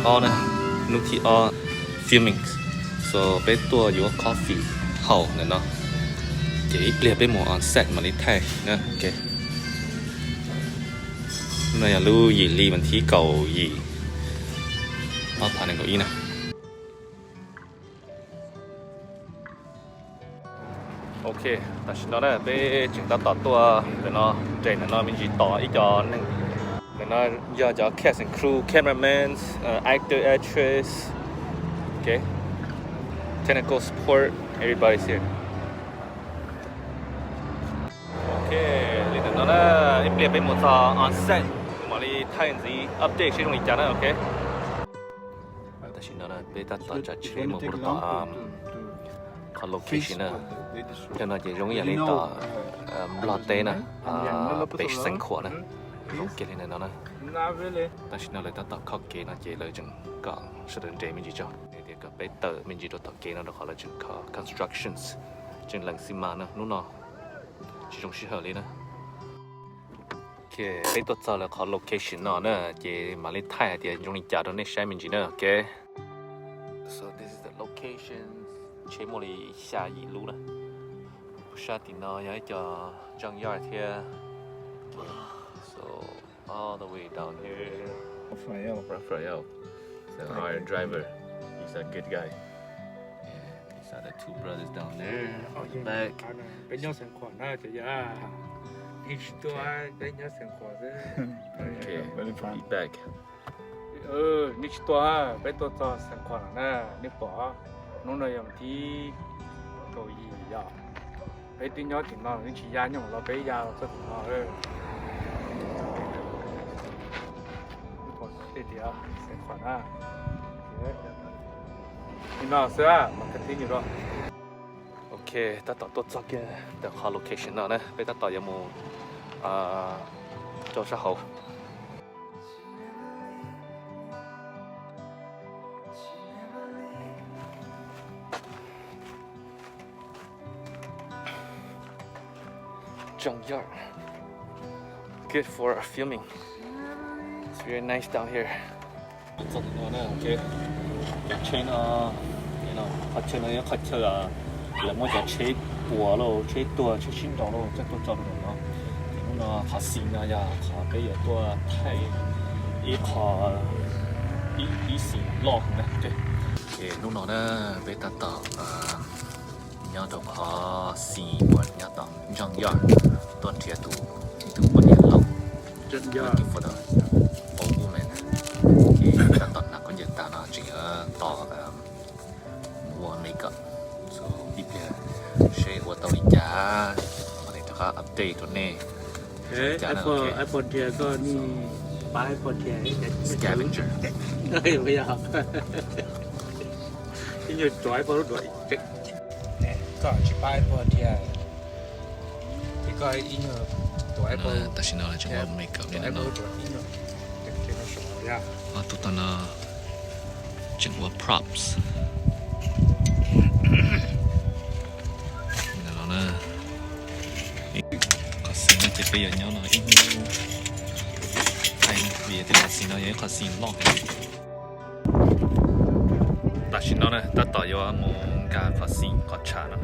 Ob na, hnub thib ob filming, so peb tuaj yuav coffee haus ntawm no, ces ib pliag peb mus on set mam li thaij na. Ok, no yog lub yim hli vas thib kaum yim ob phav nees nkaum ib na. Ok, tam sim no na peb tseem tab tom tuaj ntawm no, nres ntawm no me ntsis tos ib co neeg. Ntawm no yog cov cast and crew, cameraman, actor, actress, ok, technical support, everybody's here. Ok, li ntawm no na, ib pliag peb mus txog on set, mam li thaij ntxiv update seb zoo li cas na. Ok, tam sim no peb tab tom tsav tsheb mus rau tom qhov location na. Cov no ces zoo ib yam li tom Nplog teb na, peb Xeev Khuam na, zoo kiag li ntawm no na. Tam sim no lawv tab tom kho kev no ces lawv tseem kom sawv daws nres me ntsis tso, tias kom peb tawm me ntsis rau tom kev no rau qhov lawv tseem kho constructions, tseem lees xi mas na, hnub no tsis zoo sij hawm li na. Ok, peb tuaj txog lawv qhov location no na, ces mam li thaij hais tias zoo li cas rau nej saib me ntsis na. Ok, so this is the location. Tsheb muaj li xya yim lub na. Sab tim no yog ib co junkyard thiab. So all the way down here. Rafael. Rafael. So our driver. He's a good guy. Yeah, these are the two brothers down there. On the back. Peb nyob Xeev Khuam na ces yog, nej tsis tuaj, peb nyob Xeev Khuam xwb. Okay, be back. Nej tsis tuaj, peb tuaj txog Xeev Khuam lawm na, nej pom. Hnub no yog vas thib kaum yim yom. Peb twb nyob tim no, nej tsis ya nyob los peb ya los txog tim no. Pom tej tias Xeev Khuam na. Li no xwb mas ka tib nyuag rau. Ok, tab tom tuaj txog kiag ntawm qhov location no na, peb tab tom yuav mus rau sab hauv. Junkyard. Good for filming. It's very nice down here. Txog no na, ok. Cov tsheb no, qhov chaw no yog qhov chaw lawv muab cov tsheb puas lauj, tsheb tuag, tsheb sib nraus lauj coj tuaj tso rau ntawm no. Ces hnub no qhov scene no yog qhov peb yuav tuaj thaij ib qho, ib scene loj na. Ces hnub no na peb tab tom nyob rau qhov scene uas nyob tom junkyard, tuaj nrhiav tus, ib tug poj niam laus, looking for the old woman. Ces tab tom hnav khaub ncaws tas no tseem yuav tos mus ua makeup. So ib pliag seb ua tau li cas mam li rov qab update rau nej. Scavenger. Ib nyuag tsuav ib lub duav, koj tsis pab ib nyuag dhia, ces koj ib nyuag tsuav ib lub, tam sim no tseem ua makeup li no. Ob tug tom no tseem ua props. Qhov scene no ces peb yuav nyob no ib hnub, vim tias qhov scene no yog ib qhov scene loj heev. Tam sim no na tab tom yuav mus nkag qhov scene qhov tshav no.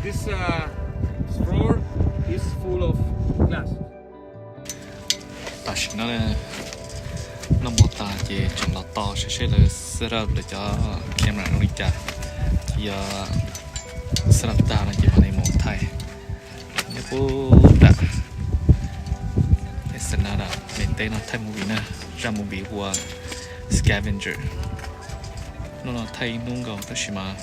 This, uh, floor is full of glass. Tam sim no noj mov tas ces tseem los tos seb seb lawv set up lawv cov camera zoo li cas. Ces yog set up tag no ces mam li mus thaij. Nyob puag nram Ensenada, Mes Teb no thaij movie na, zaj movie hu ua Scavenger. Hnub no thaij ib hnub nkaus tab sis mas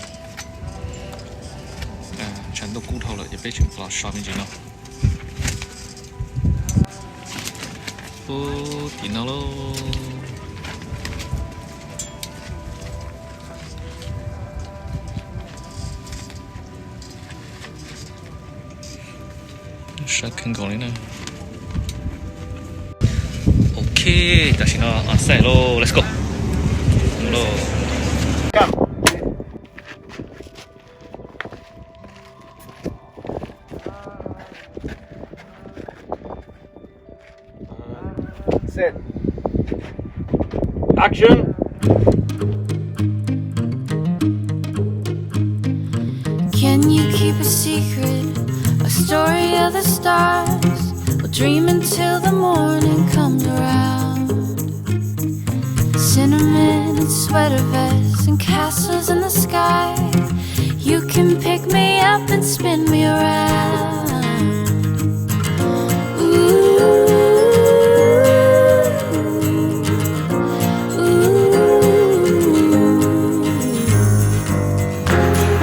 tshav ntuj kub dhau lawm ces peb tseem los so me ntsis no. Puag tim no lauj. Sab kawg nkaus li na. Ok, tam sim no on set lauj, let's go. Mus lauj. Set. Action! Can you keep a secret? A story of the stars. We'll dream until the morning comes around. Cinnamon and sweater vests and castles in the sky. You can pick me up and spin me around. Ooh, ooh.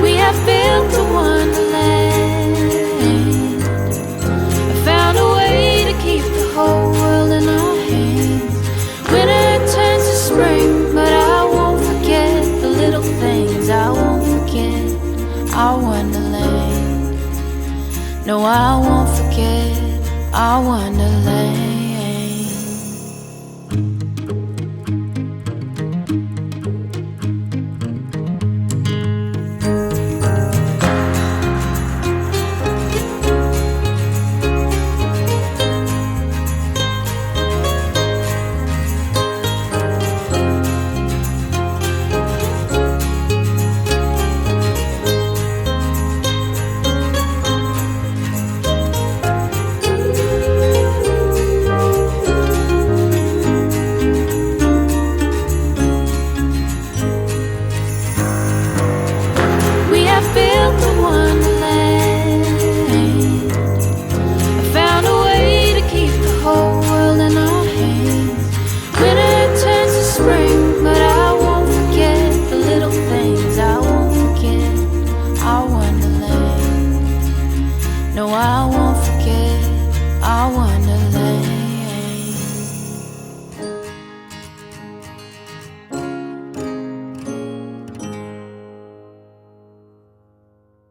We have built a wonderland. I found a way to keep the whole world in our hands. Winter turns to spring, but I won't forget the little things. I won't forget our wonderland. No, I won't forget our wonderland.